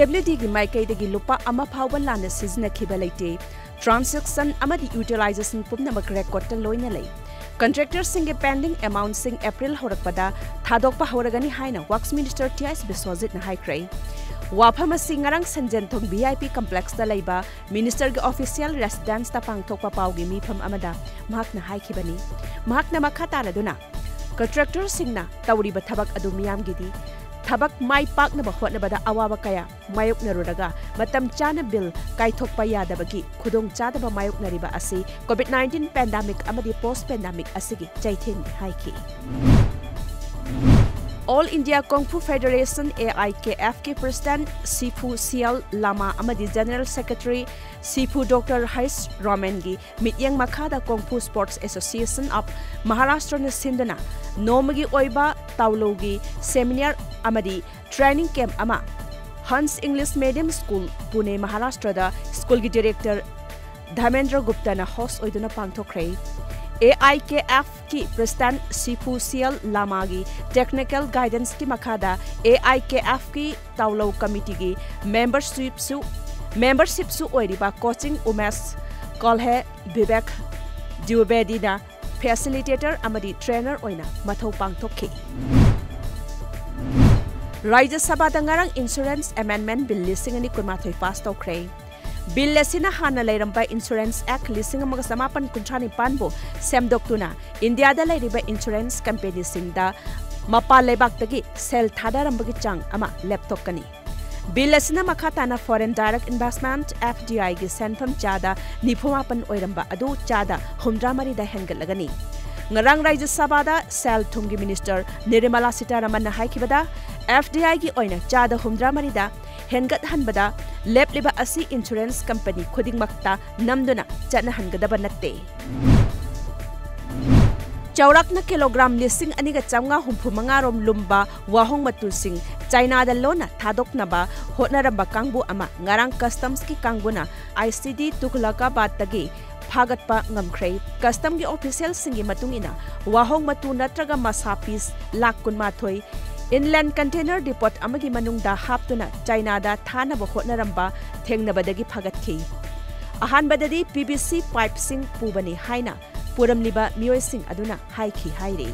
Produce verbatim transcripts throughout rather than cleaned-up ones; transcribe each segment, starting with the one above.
ꯗꯕ꯭ꯂꯤꯌꯨ ꯗꯤꯒꯤ ꯃꯥꯏꯀꯩꯗꯒꯤ ꯂꯨꯄꯥ ꯑꯃ ꯐꯥꯎꯕ ꯂꯥꯟꯅ ꯁꯤꯖꯤꯟꯅꯈꯤꯕ ꯂꯩꯇꯦ꯫ ꯇ꯭ꯔꯥꯟꯖꯦꯛꯁꯟ ꯑꯃꯗꯤ ꯌꯨꯇꯤꯂꯥꯏꯖꯦꯁꯟ ꯄꯨꯝꯅꯃꯛ ꯔꯦꯀꯣꯔꯗꯇ ꯂꯣꯏꯅ ꯂꯩ꯫ ꯀꯟꯇ꯭ꯔꯦꯛꯇꯔꯁꯤꯡꯒꯤ ꯄꯦꯟꯗꯤꯡ ꯑꯦꯃꯥꯎꯟꯠꯁꯤꯡ ꯑꯦꯄ꯭ꯔꯤꯜ ꯍꯧꯔꯛꯄꯗ ꯊꯥꯗꯣꯛꯄ ꯍꯧꯔꯒꯅꯤ ꯍꯥꯏꯅ ꯋꯥꯔꯛꯁ ꯃꯤꯅꯤꯁꯇꯔ ꯇꯤ ꯑꯥꯏ ꯕꯤꯁ꯭ꯋꯖꯤꯠꯅ ꯍꯥꯏꯈ꯭ꯔꯦ꯫ ꯋꯥꯐꯝ ꯑꯁꯤ ꯉꯔꯥꯡ ꯁꯟꯖꯦꯟꯊꯣꯡ ꯚꯤ ꯑꯥꯏ ꯄꯤ ꯀꯝꯄ꯭ꯂꯦꯛꯁꯇ ꯂꯩꯕ ꯃꯤꯅꯤꯁꯇꯔꯒꯤ ꯑꯣꯐꯤꯁꯤꯌꯦꯜ ꯔꯦꯁꯤꯗꯦꯟꯁꯇ ꯄꯥꯡꯊꯣꯛꯄ ꯄꯥꯎꯒꯤ ꯃꯤꯐꯝ ꯑꯃꯗ ꯃꯍꯥꯛꯅ ꯍꯥꯏꯈꯤꯕꯅꯤ꯫ ꯃꯍꯥꯛꯅ ꯃꯈꯥ ꯇꯥꯔꯗꯨꯅ, ꯀꯟꯇ꯭ꯔꯦꯛꯇꯔꯁꯤꯡꯅ ꯇꯧꯔꯤꯕ ꯊꯕꯛ ꯑꯗꯨ ꯃꯤꯌꯥꯝꯒꯤꯗꯤ ꯊꯕꯛ ꯃꯥꯏ ꯄꯥꯛꯅꯕ ꯍꯣꯠꯅꯕꯗ ꯑꯋꯥꯕ ꯀꯌꯥ ꯃꯥꯌꯣꯛꯅꯔꯨꯔꯒ ꯃꯇꯝ ꯆꯥꯅ ꯕꯤꯜ ꯀꯥꯏꯊꯣꯛꯄ ꯌꯥꯗꯕꯒꯤ ꯈꯨꯗꯣꯡꯆꯥꯗꯕ ꯃꯥꯌꯣꯛꯅꯔꯤꯕ ꯑꯁꯤ ꯀꯣꯚꯤꯗ ꯅꯥꯏꯟꯇꯤꯟ ꯄꯦꯟꯗꯦꯃꯤꯛ ꯑꯃꯗꯤ ꯄꯣꯁꯠ ꯄꯦꯟꯗꯦꯃꯤꯛ ꯑꯁꯤꯒꯤ ꯆꯩꯊꯦꯡꯅꯤ ꯍꯥꯏꯈꯤ꯫ All India kung fu federation, A I K ꯑꯦꯐꯀꯤ president sifu C L Lama ꯑꯃꯗꯤ ꯖꯦꯅꯔꯦꯜ ꯁꯦꯀ꯭ꯔꯦꯇꯔꯤ ꯁꯤꯐꯨ ꯗꯣꯛꯇꯔ ꯍꯩꯁ ꯔꯣꯃꯦꯟꯒꯤ ꯃꯤꯠꯌꯦꯡ ꯃꯈꯥꯗ ꯀꯣꯡꯐꯨ ꯁ꯭ꯄꯣꯔꯠꯁ ꯑꯦꯁꯣꯁꯤꯌꯦꯁꯟ ꯑꯣꯐ ꯃꯍꯥꯔꯥꯁꯇ꯭ꯔꯅ ꯁꯤꯟꯗꯨꯅ ꯅꯣꯡꯃꯒꯤ ꯑꯣꯏꯕ ꯇꯥꯎꯂꯧꯒꯤ ꯁꯦꯃꯤꯅꯥꯔ ꯑꯃꯗꯤ ꯇ꯭ꯔꯦꯅꯤꯡ ꯀꯦꯝꯞ ꯑꯃ Hans English medium school, Pune, ꯃꯍꯥꯔꯥꯁꯇ꯭ꯔꯗ ꯁ꯭ꯀꯨꯜꯒꯤ ꯗꯤꯔꯦꯛꯇꯔ ꯙꯃꯦꯟꯗ꯭ꯔ ꯒꯨꯞꯇꯅ ꯍꯣꯁꯠ ꯑꯣꯏꯗꯨꯅ ꯄꯥꯡꯊꯣꯛꯈ꯭ꯔꯦ꯫ ꯑꯦ ꯑꯥꯏ ꯀꯦ ꯑꯦꯐꯀꯤ president sifu C L ꯂꯥꯃꯥꯒꯤ technical ꯒꯥꯏꯗꯦꯟꯁꯀꯤ ꯃꯈꯥꯗ ꯑꯦ ꯑꯥꯏ ꯀꯦ ꯑꯦꯐꯀꯤ ꯇꯥꯎꯂꯧ ꯀꯃꯤꯇꯤꯒꯤ ꯃꯦꯝꯕꯔꯁꯤꯞꯁꯨ, ꯃꯦꯝꯕꯔꯁꯤꯞꯁꯨ ꯑꯣꯏꯔꯤꯕ ꯀꯣꯆꯤꯡ ꯎꯃꯦꯁ ꯀꯣꯜꯍꯦ, ꯕꯤꯕꯦꯛ ꯗ꯭ꯋꯤꯕꯦꯗꯤꯅ ꯐꯦꯁꯤꯂꯤꯇꯦꯇꯔ ꯑꯃꯗꯤ ꯇ꯭ꯔꯦꯅꯔ ꯑꯣꯏꯅ ꯃꯊꯧ ꯄꯥꯡꯊꯣꯛꯈꯤ꯫ ꯔꯥꯖ꯭ꯌ ꯁꯚꯥꯗ ꯉꯔꯥꯡ ꯏꯟꯁꯨꯔꯦꯟꯁ ꯑꯦꯃꯦꯟꯗꯃꯦꯟꯠ ꯕꯤꯜ ꯂꯤꯁꯤꯡ ꯑꯅꯤ ꯀꯨꯟꯃꯥꯊꯣꯏ ꯄꯥꯁ ꯇꯧꯈ꯭ꯔꯦ꯫ ꯕꯤꯜ ꯑꯁꯤꯅ ꯍꯥꯟꯅ ꯂꯩꯔꯝꯕ ꯏꯟꯁꯨꯔꯦꯟꯁ ꯑꯦꯛ ꯂꯤꯁꯤꯡ ꯑꯃꯒ ꯆꯃꯥꯄꯟ ꯀꯨꯟꯊ꯭ꯔꯥ ꯅꯤꯄꯥꯟꯕꯨ ꯁꯦꯝꯗꯣꯛꯇꯨꯅ ꯏꯟꯗꯤꯌꯥꯗ ꯂꯩꯔꯤꯕ ꯏꯟꯁꯨꯔꯦꯟꯁ ꯀꯝꯄꯦꯅꯤꯁꯤꯡꯗ ꯃꯄꯥꯟ ꯂꯩꯕꯥꯛꯇꯒꯤ ꯁꯦꯜ ꯊꯥꯗꯔꯝꯕꯒꯤ ꯆꯥꯡ ꯑꯃ ꯂꯦꯞꯊꯣꯛꯀꯅꯤ꯫ ꯕꯤꯜ ꯑꯁꯤꯅ ꯃꯈꯥ ꯇꯥꯅ ꯐꯣꯔꯦꯟ ꯗꯥꯏꯔꯦꯛꯠ ꯏꯟꯚꯦꯁ꯭ꯠꯃꯦꯟꯠ, ꯑꯦꯐ ꯗꯤ ꯑꯥꯏꯒꯤ ꯁꯦꯟꯐꯝ ꯆꯥꯗ ꯅꯤꯐꯨ ꯃꯥꯄꯟ ꯑꯣꯏꯔꯝꯕ ꯑꯗꯨ ꯆꯥꯗ ꯍꯨꯝꯗ꯭ꯔꯥ ꯃꯔꯤꯗ ꯍꯦꯟꯒꯠꯂꯒꯅꯤ꯫ ꯉꯔꯥꯡ ꯔꯥꯖ꯭ꯌ ꯁꯚꯥꯗ ꯁꯦꯜ ꯊꯨꯝꯒꯤ ꯃꯤꯅꯤꯁꯇꯔ ꯅꯤꯔꯃꯂꯥ ꯁꯤꯇꯥꯔꯥꯃꯟꯅ ꯍꯥꯏꯈꯤꯕꯗ, ꯑꯦꯐ ꯗꯤ ꯑꯥꯏꯒꯤ ꯑꯣꯏꯅ ꯆꯥꯗ ꯍꯨꯝꯗ꯭ꯔꯥ ꯃꯔꯤꯗ ꯍꯦꯟꯒꯠꯍꯟꯕꯗ ꯂꯦꯞꯂꯤꯕ ꯑꯁꯤ ꯏꯟꯁꯨꯔꯦꯟꯁ ꯀꯝꯄꯦꯅꯤ ꯈꯨꯗꯤꯡꯃꯛꯇ ꯅꯝꯗꯨꯅ ꯆꯠꯅꯍꯟꯒꯗꯕ ꯅꯠꯇꯦ꯫ ꯆꯥꯎꯔꯥꯛꯅ ꯀꯤꯂꯣꯒ꯭ꯔꯥꯝ ꯂꯤꯁꯤꯡ ꯑꯅꯤꯒ ꯆꯥꯝꯃꯉꯥ ꯍꯨꯝꯐꯨ ꯃꯉꯥ ꯔꯣꯝ ꯂꯨꯝꯕ ꯋꯥꯍꯣꯡ ꯃꯇꯨꯁꯤꯡ ꯆꯥꯏꯅꯥꯗ ꯂꯣꯟꯅ ꯊꯥꯗꯣꯛꯅꯕ ꯍꯣꯠꯅꯔꯝꯕ ꯀꯥꯡꯕꯨ ꯑꯃ ꯉꯔꯥꯡ ꯀꯁꯇꯝꯁꯀꯤ ꯀꯥꯡꯕꯨꯅ ꯑꯥꯏ ꯁꯤ ꯗꯤ ꯇꯨꯘꯂꯀꯥꯕꯥꯗꯇꯒꯤ ꯐꯥꯒꯠꯄ ꯉꯝꯈ꯭ꯔꯦ꯫ ꯀꯁꯇꯝꯒꯤ ꯑꯣꯐꯤꯁꯤꯌꯦꯜꯁꯤꯡꯒꯤ ꯃꯇꯨꯡ ꯏꯟꯅ, ꯋꯥꯍꯣꯡ ꯃꯇꯨ ꯅꯠꯇ꯭ꯔꯒ ꯃꯁꯥ ꯄꯤꯁ ꯂꯥꯈ ꯀꯨꯟꯃꯥꯊꯣꯏ Inland container depot ꯑꯃꯒꯤ ꯃꯅꯨꯡꯗ ꯍꯥꯞꯇꯨꯅ ꯆꯥꯏꯅꯥꯗ ꯊꯥꯅꯕ ꯍꯣꯠꯅꯔꯝꯕ ꯊꯦꯡꯅꯕꯗꯒꯤ ꯐꯒꯠꯈꯤ꯫ ꯑꯍꯥꯟꯕꯗꯗꯤ P V C pipeꯁꯤꯡ ꯄꯨꯕꯅꯤ ꯍꯥꯏꯅ ꯄꯨꯔꯝꯂꯤꯕ ꯃꯤꯑꯣꯏꯁꯤꯡ ꯑꯗꯨꯅ ꯍꯥꯏꯈꯤ ꯍꯥꯏꯔꯤ꯫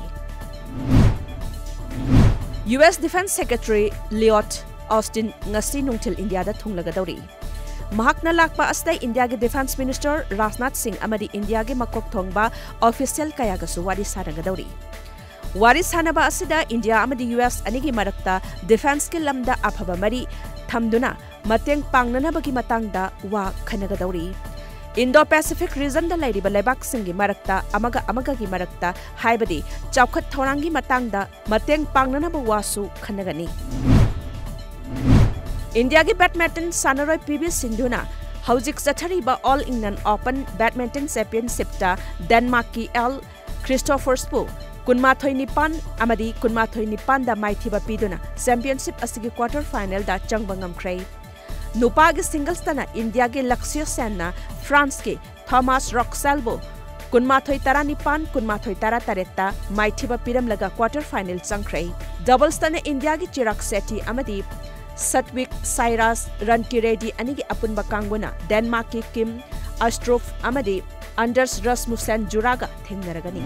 U S Defence Secretary Lloyd Austin ꯉꯁꯤ ꯅꯨꯡꯊꯤꯜ ꯏꯟꯗꯤꯌꯥꯗ ꯊꯨꯡꯂꯒꯗꯧꯔꯤ꯫ ꯃꯍꯥꯛꯅ ꯂꯥꯛꯄ ꯑꯁꯤꯗ ꯏꯟꯗꯤꯌꯥꯒꯤ Defence Minister ꯔꯥꯖꯅꯥꯊ ꯁꯤꯡ ꯑꯃꯗꯤ ꯏꯟꯗꯤꯌꯥꯒꯤ ꯃꯀꯣꯛ ꯊꯣꯡꯕ official ꯀꯌꯥꯒꯁꯨ ꯋꯥꯔꯤ ꯁꯥꯟꯅꯒꯗꯧꯔꯤ꯫ ꯋꯥꯔꯤ ꯁꯥꯟꯅꯕ ꯑꯁꯤꯗ ꯏꯟꯗꯤꯌꯥ ꯑꯃꯗꯤ U S ꯑꯅꯤꯒꯤ ꯃꯔꯛꯇ defenceꯀꯤ ꯂꯝꯗ ꯑꯐꯕ ꯃꯔꯤ ꯊꯝꯗꯨꯅ ꯃꯇꯦꯡ ꯄꯥꯡꯅꯅꯕꯒꯤ ꯃꯇꯥꯡꯗ ꯋꯥ ꯈꯟꯅꯒꯗꯧꯔꯤ꯫ Indo-Pacific regionꯗ ꯂꯩꯔꯤꯕ ꯂꯩꯕꯥꯛꯁꯤꯡꯒꯤ ꯃꯔꯛꯇ ꯑꯃꯒ ꯑꯃꯒꯒꯤ ꯃꯔꯛꯇ, ꯍꯥꯏꯕꯗꯤ ꯆꯥꯎꯈꯠ ꯊꯧꯔꯥꯡꯒꯤ ꯃꯇꯥꯡꯗ ꯃꯇꯦꯡ ꯄꯥꯡꯅꯅꯕ ꯋꯥꯁꯨ ꯈꯟꯅꯒꯅꯤ꯫ ꯏꯟꯗꯤꯌꯥꯒꯤ badminton ꯁꯥꯟꯅꯔꯣꯏ P V ꯁꯤꯟꯙꯨꯅ ꯍꯧꯖꯤꯛ ꯆꯠꯊꯔꯤꯕ All England Open Badminton Championshipꯇ ꯗꯦꯟꯃꯥꯔꯛꯀꯤ ꯑꯦꯜ ꯈ꯭ꯔꯤꯁꯇꯣꯐꯔꯁꯄꯨ ꯀꯨꯟꯃꯥꯊꯣꯏ ꯅꯤꯄꯥꯟ ꯑꯃꯗꯤ ꯀꯨꯟꯃꯥꯊꯣꯏ ꯅꯤꯄꯥꯟꯗ ꯃꯥꯏꯊꯤꯕ ꯄꯤꯗꯨꯅ championship ꯑꯁꯤꯒꯤ quarter finalꯗ ꯆꯪꯕ ꯉꯝꯈ꯭ꯔꯦ꯫ ꯅꯨꯄꯥꯒꯤ singlesꯇꯅ ꯏꯟꯗꯤꯌꯥꯒꯤ ꯂꯛꯁ꯭ꯌ ꯁꯦꯟꯅ ꯐ꯭ꯔꯥꯟꯁꯀꯤ ꯊꯣꯃꯥꯁ ꯔꯣꯛꯁꯦꯜꯕꯨ ꯀꯨꯟꯃꯥꯊꯣꯏ ꯇꯔꯥꯅꯤꯄꯥꯟ, ꯀꯨꯟꯃꯥꯊꯣꯏ ꯇꯔꯥꯇꯔꯦꯠꯇ ꯃꯥꯏꯊꯤꯕ ꯄꯤꯔꯝꯂꯒ quarter final ꯆꯪꯈ꯭ꯔꯦ꯫ Doublesꯇꯅ ꯏꯟꯗꯤꯌꯥꯒꯤ ꯆꯤꯔꯥꯒ ꯁꯦꯇꯤ ꯑꯃꯗꯤ ꯁꯠꯋꯤꯛ ꯁꯥꯏꯔꯥꯖ ꯔꯟꯀꯤꯔꯦꯗꯤ ꯑꯅꯤꯒꯤ ꯑꯄꯨꯟꯕ ꯀꯥꯡꯕꯨꯅ ꯗꯦꯟꯃꯥꯔꯛꯀꯤ ꯀꯤꯝ ꯑꯁꯇ꯭ꯔꯨꯐ ꯑꯃꯗꯤ ꯑꯟꯗꯔꯁ ꯔꯁꯃꯨꯁꯦꯟ ꯖꯨꯔꯥꯒ ꯊꯦꯡꯅꯔꯒꯅꯤ꯫